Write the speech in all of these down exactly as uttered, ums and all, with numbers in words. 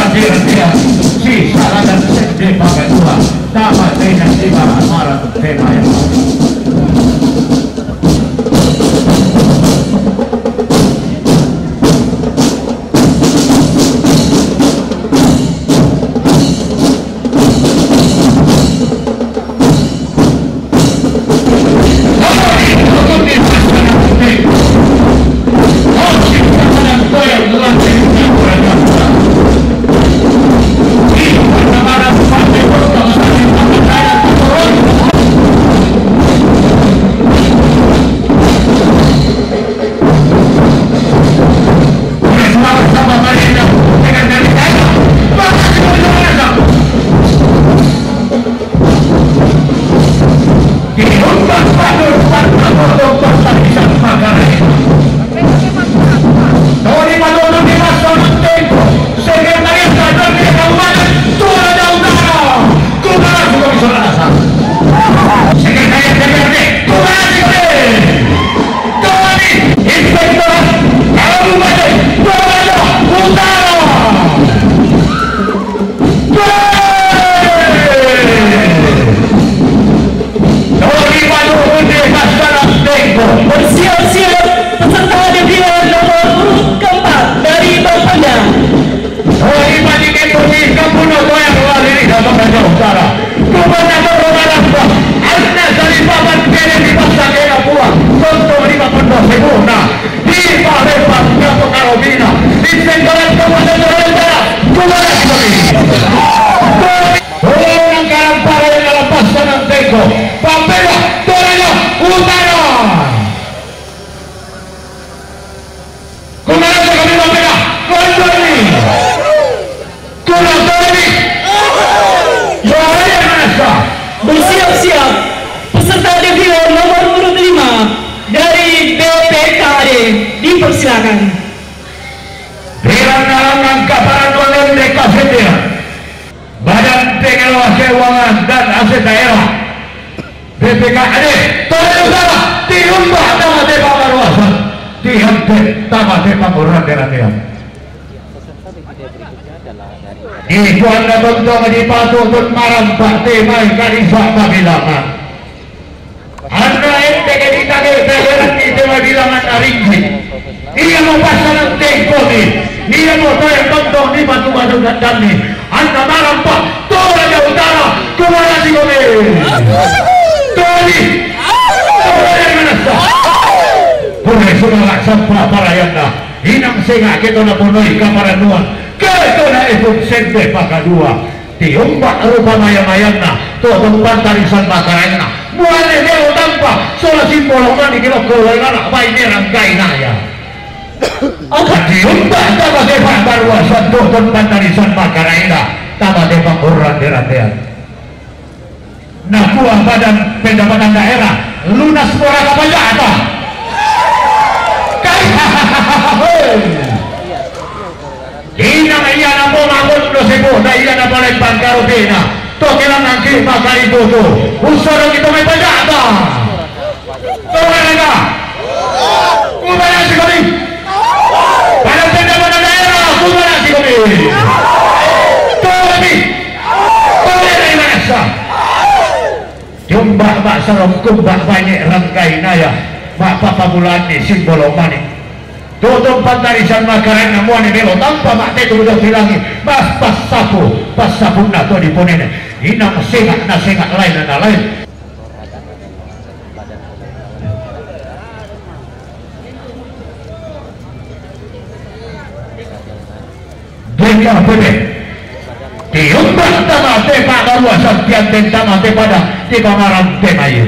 Dia, si saladan sende pakadua, tama tena di marang tema yang Bersiap-siap peserta defile nomor urut keempat dari Bapenda. Oi, pati ke puni kapuno ko yang lari di dalam Raja Utara. Kubanador Romalamba, Anna Salipapan kene di pasakena pua, tonto lima puluh seguna, di palepan kapo karobina, di sengkalan kabupaten Toraja Utara, kubanador. Orang karampara yang dalam pasangan teko, Papela, Toraja Utara. Kumaraja kami mapeda, kondoni. Kondoni. Yohaya manasa. Bersiap-siap peserta defile nomor urut lima dari B P K D, dipersilakan. Bilang dalam langkah para tuan dan mereka setia. Badan Pengelola Keuangan dan Aset Daerah, B P K D, Toraja Utara, tiumbak tama te pamaruasan, tihampe tama te pangurang deratean. Ikuan na tontong di patu tun marampak te mai kadisa pabilangan. Anna ente ke ditage peheran di tema bilangan aringgi. Ia mo pasanan tengkomi. Ia mo toya tontong di batu-batu gandami. Anna marampak Toraja Utara. Kumana si komi. Toli. Toli manasa. Pure sudah sampa parayanna. Inang senga ke tona ponoi kaparanuan. Ke tona epun sende pakadua. Tiumbak rupa maya-mayanna, to tempat tarisan makaraenna. Muane melo tampa, sola simbolo mani kilo kolo ngana, baine rangkai naya. Oke. Tiumbak tama tepa baruasan to tempat tarisan makaraenna, tama tepa kurang deratean. Nakua badan pendapatan daerah, lunas mora kapajata. Kai, hei. Inang ia namo mangun do sebo, na ia na palembang karobina. Tokelang nangki makari boto. Usoro kita mai pajata. Tokelang ka. Kubarasi kami. Para pendapatan daerah, kubarasi kami. Kami. Kami dari mana? Jumba bak sarong kumbak banyak rangkai naya. Bak papa bulan ni simbolo manik. Tutup pantarisan makaran namuan ni melo tanpa mak tetu udah bilangi. Mas pas sapu, pas sapu na to diponene. Inang sengak na sengak lain na lain. Deka bebe. Tiumbak tama te pa barua santian ten tama te pada te pamaran te mayu.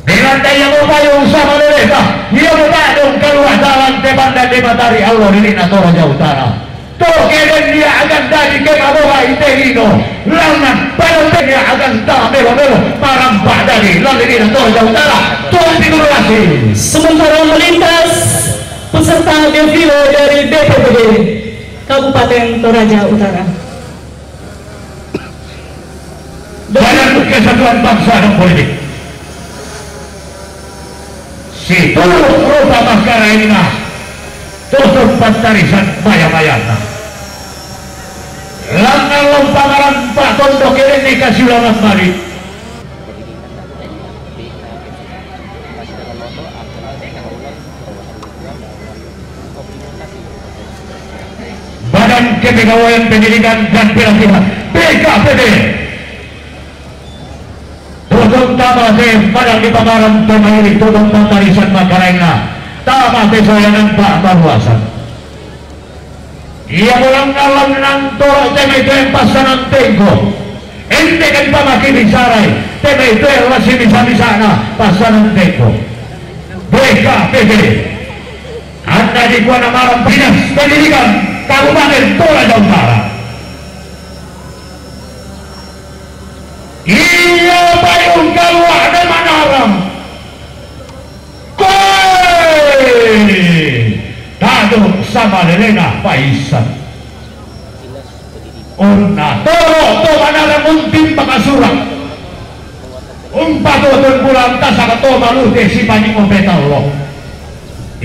Dengan daya mo payu usah maleleta, ia mo padong kaluar dalan te banda te matari Allah diri na Toraja Utara. To keden dia akan dari ke maboha ite lino, langan pada te dia akan ta melo-melo, marampak dari lalu diri na Toraja Utara, Tuhan di guru asih. Sementara melintas peserta defile dari B P P D Kabupaten Toraja Utara. Badan Kesatuan Bangsa dan Politik. Si turuk rupa makaraina, tutup pantarisan maya-mayana. Langngan lompa maranta' tondok ere' ne kasiulangan mari. Badan Kepegawaian Pendidikan dan Pelatihan, B K P P. Totong tama te padang di pamaran to mairi totong pantarisan makaraina. Tama te soyanan pa' maruasan. Ia molang ngalon nang toro' te mai tueng passanan tengko. Ente kan pamaki bisarai, te mai tueng lasi bisa-bisana passanan tengko. B K P P. Anda dikua namaran Dinas Pendidikan Kabupaten Toraja Utara. Ia payung kalua' de manarang. Koe! Tado sama lelena paisan. Onna toro' to manarang untimba kasura'. Umpatutun bulan tasaka to malute sipaningong petallo.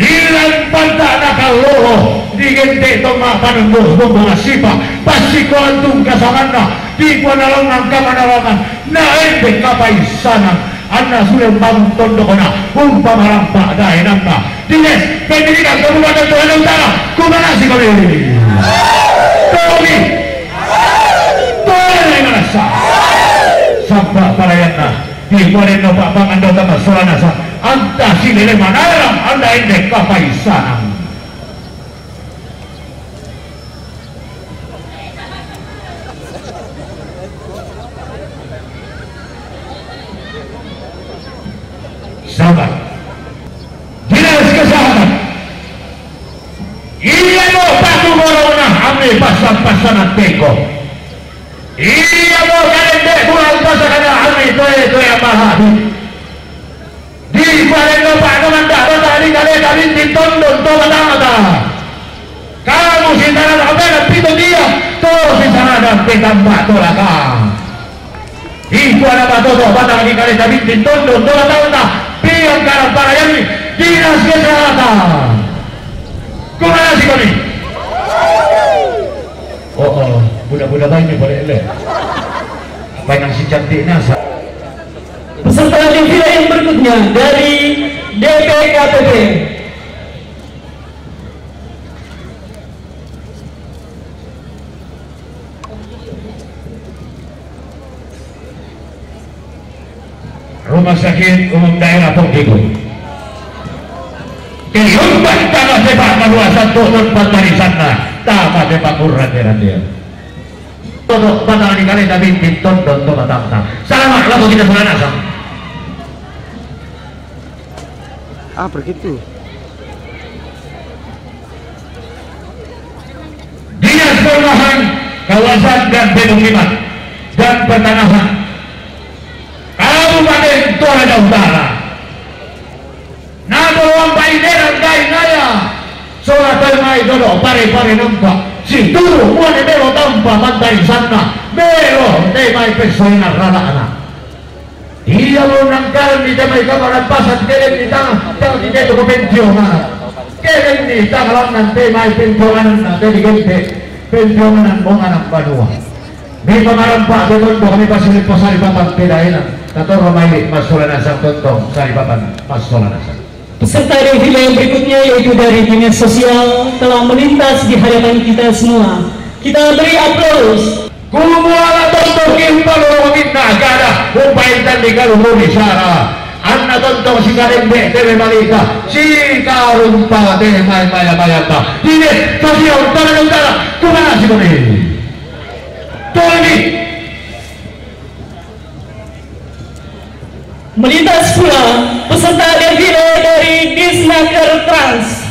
Ilan panta' nakallolo digente' to ma'panembus bumbung assipa' passikolan tungka samanna dikua nalongang kamanarangan na ende' kapaissanan anna sule umbangun tondokna umpamarampa' daenanna. Dinas Pendidikan Kabupaten Toraja Utara, kumanasikomi. Tomi. Tomi manassa. Sabba' parayanna. Dikua denno pa'pangandota massola nasang, anta silele manarang anda ende' kapaissanan. Sabar. Dinas Kesehatan. Iya mo patu bolongna ame passan-passanan teko. Iya mo kalende bulan pasakana ame toe-toe mahabi. Dikua denno pa'nomanta' batang ri kaleta bintin tondon to batangta. Kamu sisangadang pena pito dia, to sisangadang petamba tolaka. Dikua namatoto' batang ri kaleta bintin tondon to batangta, piang karamparayanni Dinas Kesehatan. Kumanasikomi. Oh, oh, buda-buda baik ni boleh le. Apa yang si cantik nasa? Peserta defile yang berikutnya dari D P K P P. Rumah Sakit Umum Daerah Pongkigo. Tiumban tama te pa'maruasan tu'tun pantarisanna, tama te pangurrande-randean. Toto' batang ri kaleta bintin tondon to batangta. Salama' lako kita sola nasang. Ah, begitu. Dinas Perumahan, Kawasan dan Pemukiman dan Pertanahan Kabupaten Toraja Utara. Nadoloang paideran kainaya sola toe mai dodo pare-pare nampa situru' muane melo tampa mantarisanna melo te mai pessoina rara'na. Iya lo nangkaranni te mai kamarampasan kedenni tang, tang diketo ko pensionganan. Kedenni tang lannan te mai pensiongananna te digente' pensionganan bonganan banua. Mipamarampa' te tondok, mipasiri-pasari papang te daenan, tatorro mai massola nasang tondok, sari papang massola nasang. Peserta defile yang berikutnya yaitu dari Dinas Sosial telah melintas di hadapan kita semua. Kita beri aplaus. Kumua la tondok ki umpalolonginna kada umpaentanni kaluhuri sara. Anna tondok sikalende' te mai malita, sikarumpa te mai maya-mayata. Dinas Sosial Toraja Utara, kumanasikomi. Tolimi. Melintas pula peserta defile dari Disnaker Trans.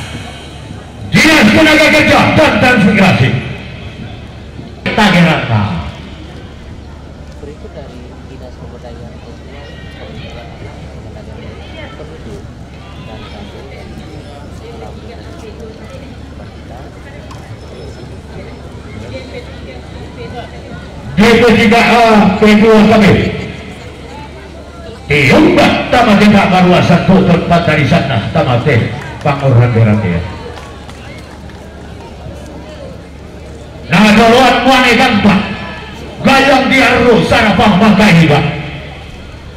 Dinas Tenaga Kerja dan Transmigrasi. Tagerata. Berikut dari Dinas Pemberdayaan Perempuan, Perlindungan Anak, Tenaga Kerja, Kemenlu. D P tiga A, P dua K B. Tiumba' tama te pa'maruasan tu'tun pantarisanna, tama te pangurrande-randean. Na Soloan muane gampa, gayang diarru sarapang mangkaiba.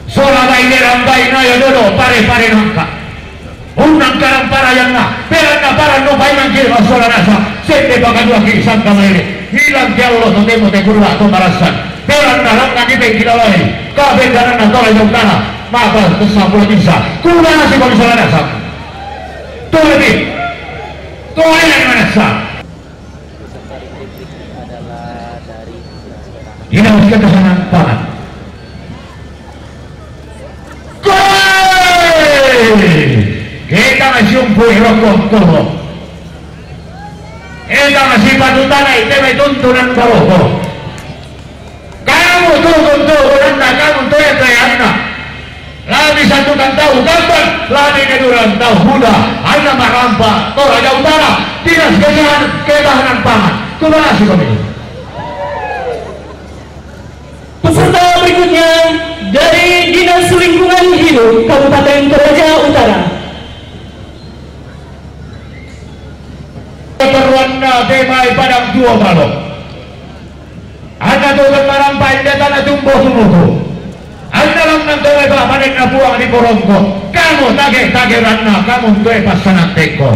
Sola bai lerang bai nayo dodo pare-pare nangka. Unnang karamparayangna, peranna parannu paimangki ri massola nasang, sende pakaduaki sangkamairi. Hilang ke allo totemo te kurwa to marassan. Peranna langngan dipengki laloi, kabendananna to raja utara, maka tessa pula bisa. Kumanasi pamisola nasang. Tole pi. Tole na manassa. Ina usia kasanang pangan. Gol! Kita masih umpu rokok tuh. Kita masih patutana itu mai tuntunan baroko. Kamu tuh tuntunanna, kamu tuh itu anna. Lami santukan tau gambar, lami keduran tau buda, anna marampa to raja utara, dinas ketahanan, ketahanan pangan. Kumanasi kami. Peserta berikutnya dari Dinas Lingkungan Hidup Kabupaten Toraja Utara. Keperluanna demai padang tuo malo. Anna tuo marampa indetanna tumbo tumuku. Anna langngan tole pa manenna puang di porongko. Kamu tage-tageranna, kamu toe passanang tengko.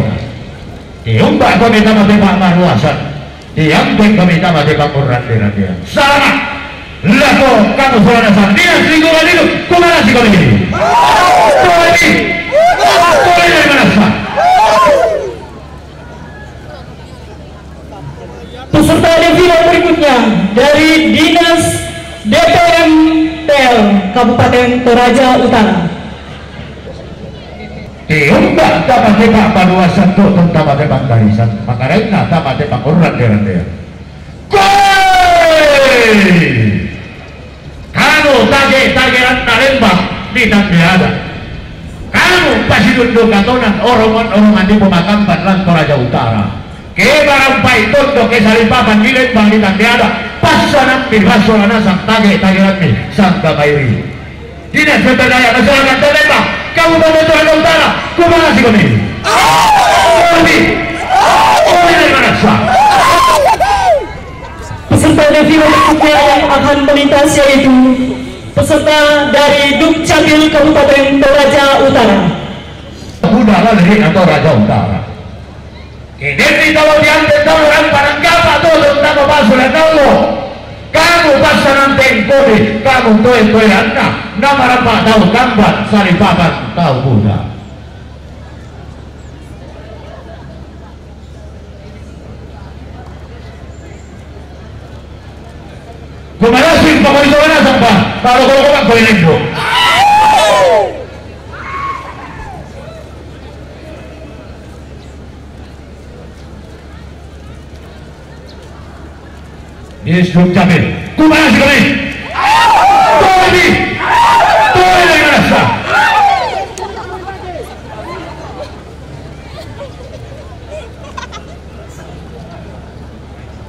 Tiumba kami tama te pamaruasan. Tiampeng kami tama te pamurrande-randean. Selamat. Lako kamu sola nasang. Dinas lingkungan hidup. Kumanasi kami. Tole pi. Tole dari manassa. Peserta defile berikutnya dari Dinas D P M T L Kabupaten Toraja Utara. Tiumba tama te pamaruasan, tutung tama te panggarisan, makarainna tama te pamurrande-randean. Gol! Kamu tage-tageranna lembang di tande ada. Kamu pasidundu katonan orongan-orongan di pemakamban lan Toraja Utara. Ke marampai tondo ke salipapan di lembang di tande ada. Passanammi massola nasang tage-tageranmi sangkamairi. Dinas Sumber Daya Masyarakat Lembang, Kabupaten Toraja Utara, kumanasi kami. Kami. Kami dari manassa. Peserta defile berikutnya yang akan melintas yaitu peserta dari Dukcapil Kabupaten Toraja Utara. Buda laliri atau Raja Utara. Ke denni tau diambe tau rampa nangkapa totong tama pasu ri allo. Kamu passanang tengkoni, kamu toe-toeanna, namarampa tau kamban, saripapan tau buda. Kumanasi pakoi sola nasang, pa, palo kolo kobang koi lembo. Dinas Dukcapil. Kumanasi kami. Tole pi. Tole dari manassa.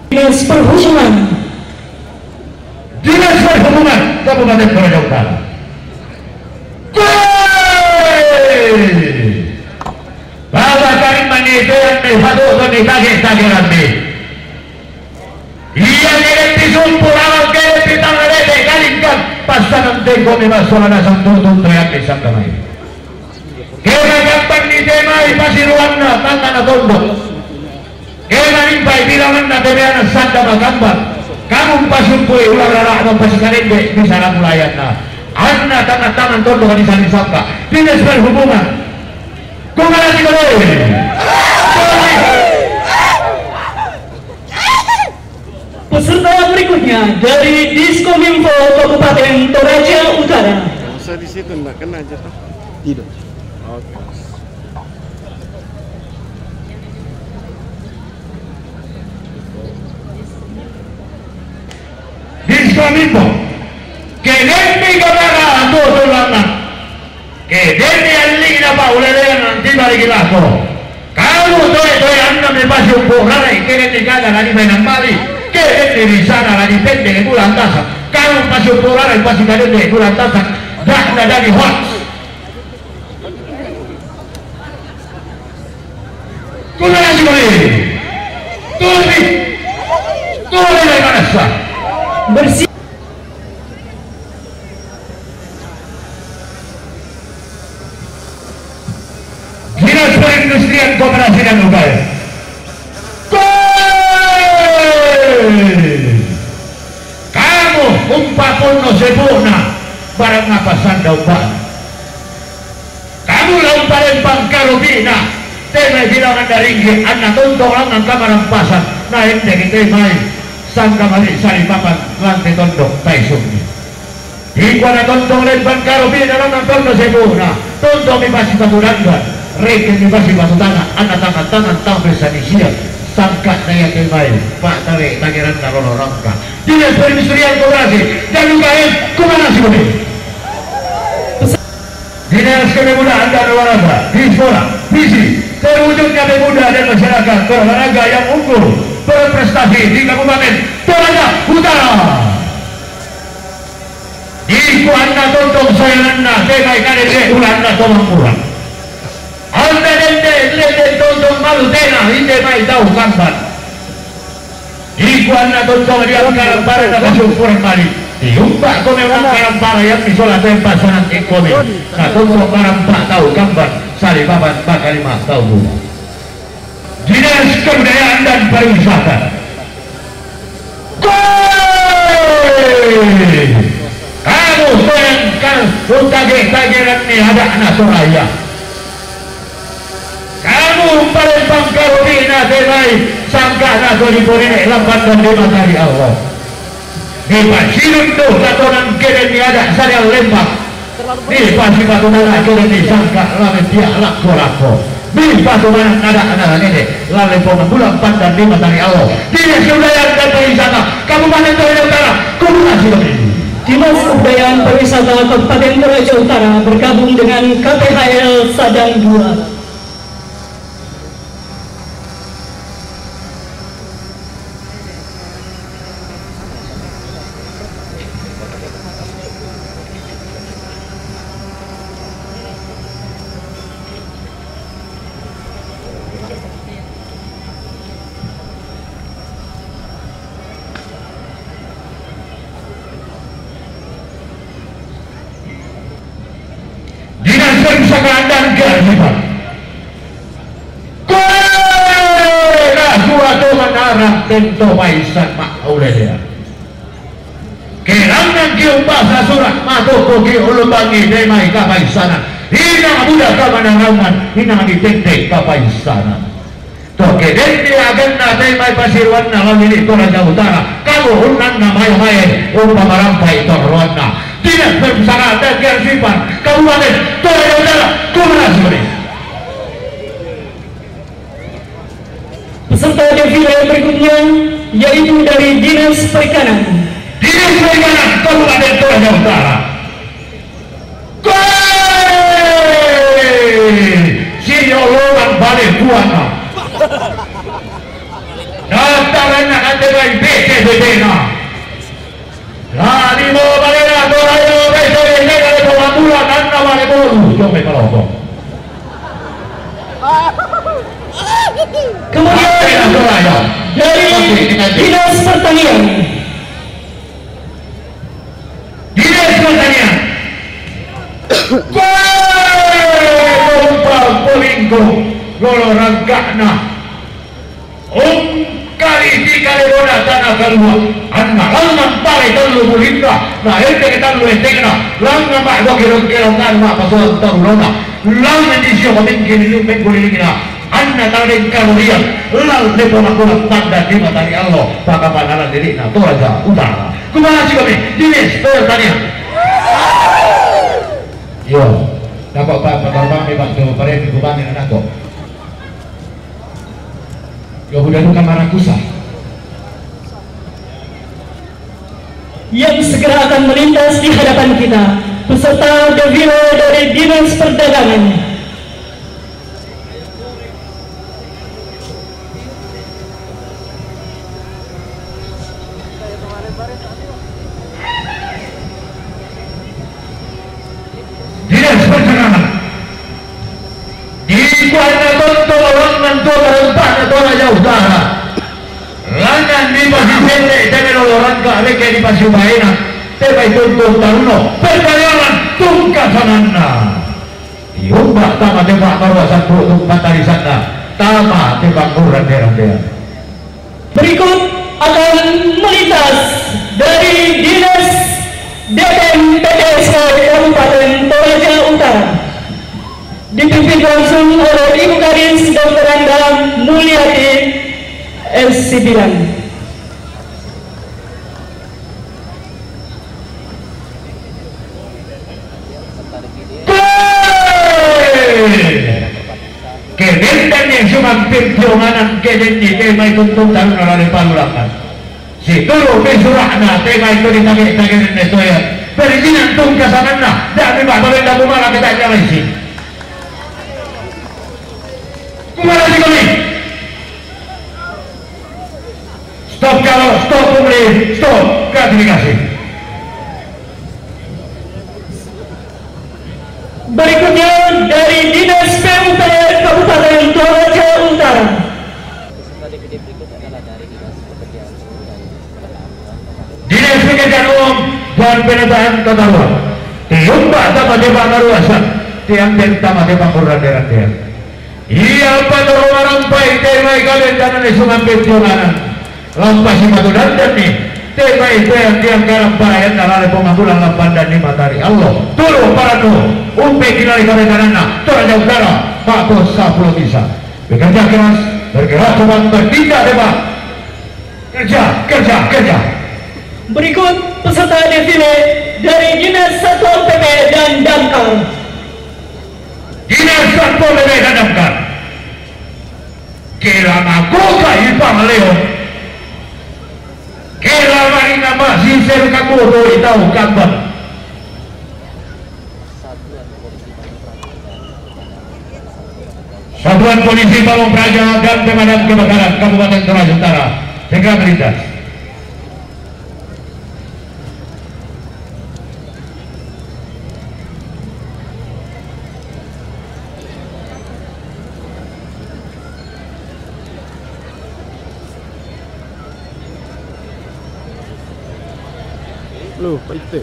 Dinas Perhubungan. Dinas Perhubungan Kabupaten Toraja Utara. Gol! Baba karimma ni tean ni patutu ni tage-tageranni. Ia keleppi sumpu, lawan keleppi tangnga lete kalingkang, passanang tengkoni massola nasang, tutung toeanmi sangkamairi. Kena gampang ni temai pasiruanna tangngana tondok. Kena nimpai bilanganna temeana sanda makambang. Kamu pasumpui ulang rara'na pasikarende bisa ramulayanna. Anna tangan-tangan tondok di saling sangka. Dinas Perhubungan. Kumanasi kami. Peserta berikutnya dari Diskominfo Kabupaten Toraja Utara. Nggak usah di situ, nggak kena aja toh. Tidak. Oke. Diskominfo. Ke denni gabara tuo tulanna. Ke denni alli'na paulelean nanti balik lako. Kamu toe-toeanna mi pasiumpu rarai, ke denni gaga lani mainan bali. Ke denni risana lani pendek bulan tasak. Kamu pasiumpu rarai pasikadende bulan tasak. Dah nadani hoax. Kumanasi kami. Tole pi. Tole Bersih. Dinas Perindustrian, Koperasi dan U K M. Koe! Kamu umpa punno sepu'na, barang apa sanda umpa'na? Kamu la umparempang karopi'na, te mai bilangan daringge, anna tontong langngan kamarampasan, na endeki te mai sangka mari saripapan lante tondok taisungni. Iko anna tontong rempang karopi'na langngan tonno sepu'na, tontong mi pasipatu danggan, rekke mi pasipatu tana, anna tangan-tangan tang bessanisia, sangka'na ia te mai pa'tare tangeranna lolo rangka. Dinas Perindustrian, Koperasi dan U K M, Koperasi Kopi. Dinas Kepemudaan dan Olahraga, Dispora, visi terwujudnya pemuda dan masyarakat berolahraga yang unggul, berprestasi di Kabupaten Toraja Utara. Iko anna tontong sayanganna te mai kadende ulanna to mangura. Anna dende, dende tontong malu tena, inde mai tau kamban. Iko anna tontong ri angkarampara na kasumpuran mali. Tiumpa ko memang angkarampara yang misola tempa sanang iko mi. Na tontong marampa tau kamban, saripapan bakalima tau bulan. Dinas Kebudayaan dan Pariwisata. Koe! Kamu soyang kal utage-tageran ni ada'na Toraja. Kamu umparempang karopi'na te mai sangka'na to diponene lampan dan di mata ri Allah. Dipasiruntu latonan keden ni ada' sariang lembang. Dipasipatu tana keden ni sangka lame pia lakko-lakko. Dipatu manang ada'na nene lalle pongan bulan pandan di mata ri Allah. Dinas Kebudayaan dan Pariwisata Kabupaten Toraja Utara, Koperasi Kopi. Dinas Kebudayaan Pariwisata Kabupaten Toraja Utara bergabung dengan K P H L Sadang dua. Dinas Perpustakaan dan Kearsipan. Koe! Nasua tongan arang tento paisan ma' ulelea. Ke langngan ki umbasa sura' matokko ki ulumbangi te mai kapaissanan. Inang buda kamanangangan, inang ditende kapaissanan. To ke den di aganna te mai pasiruanna lao ri Toraja Utara, kamu unnanna mayo mae umpamarampai torroanna. Dinas Perpustakaan dan Kearsipan Kabupaten Toraja Utara, Koperasi Kopi. Peserta defile berikutnya yaitu dari Dinas Perikanan. Dinas Perikanan Kabupaten Toraja Utara. Koe! Sioloan bale buana. Daftaranna kande mai B T B P-na. Lani mo balena Toraja, B T B P-na le pemambulan anna bale bolu, jong mai paloto. Kemudian dari Dinas Pertanian. Dinas Pertanian. Koe! Umpa polingko lolo rangka'na. Ungkali ti kalebona tana kalua. Anna langngan pale tallu bulinna, na endek tallu endekna, langngan ma'dongki-dongki langngan ma'pasolang tarunona, langngan disio matingki liling mengkulilingna. Anna tala den kaloriang, lalle pona-pona tanda di mata ri Allah, pakapanalan diri'na Toraja Utara. Kumanasi kami, Dinas Pertanian. Iyo, dapat pa-, patarbangi, Pak, tu paremi kubangi anakku. Yo, buda duka marakusa. Yang segera akan melintas di hadapan kita, peserta defile dari Dinas Perdagangan. Dinas Perdagangan. Di kuanna tonto langngan to tarempana Toraja Utara. La Nan di pasiselle, tene loloran ka reke di pasiubaena, te mai tuntun taruno, pertaliangan tungkasananna. Tiumba tama tembak marua sampuru tumpa tarisanna, tama tembak kurang derang-derang. Berikut akan melintas dari Dinas D P M P T S K Kabupaten Toraja Utara, dipimpin langsung oleh Ibu Kadis doktor Anda Mulyati S Sibilan. Keden dan yang sumampir tiomanan keden di tema itu tuntan oleh palulangan. Si turu pisurahna tema itu ditagih-tagih dan nesoyan. Perizinan tungkasananna dan di bawah benda bumala kita nyalai si. Kumala si kami. Stop kalau, stop pungli, stop gratifikasi. Berikutnya dari Dinas P U P R Kabupaten Toraja Utara. Dinas Pekerjaan Umum dan Penataan Kota Luar. Tiumba tama tembak maruasan, tiang tentama tembak kurang derang-derang. Iya, patorong arang pai, tema ikalen tanane sumampir tionanan. Lampa si matu dandan ni, tema itu yang tiang karam parayan nalale pemanggulan lampan dan ni matari Allah. Turu paranu, umpe kinali kabetanana, Toraja Utara, Pak Bos Sapuluh Bisa. Bekerja keras, bergerak cepat, bertindak hebat. Kerja, kerja, kerja. Berikut peserta defile dari Dinas Satpol P P dan Damkar. Dinas Satpol P P dan Damkar. Kira ngaku ka ipang Leo. Kira marina masih serka kudo itau kambang. Satuan Polisi Pamung Praja dan Pemadam Kebakaran Kabupaten Toraja Utara segera melintas. Loh, Pak Ite.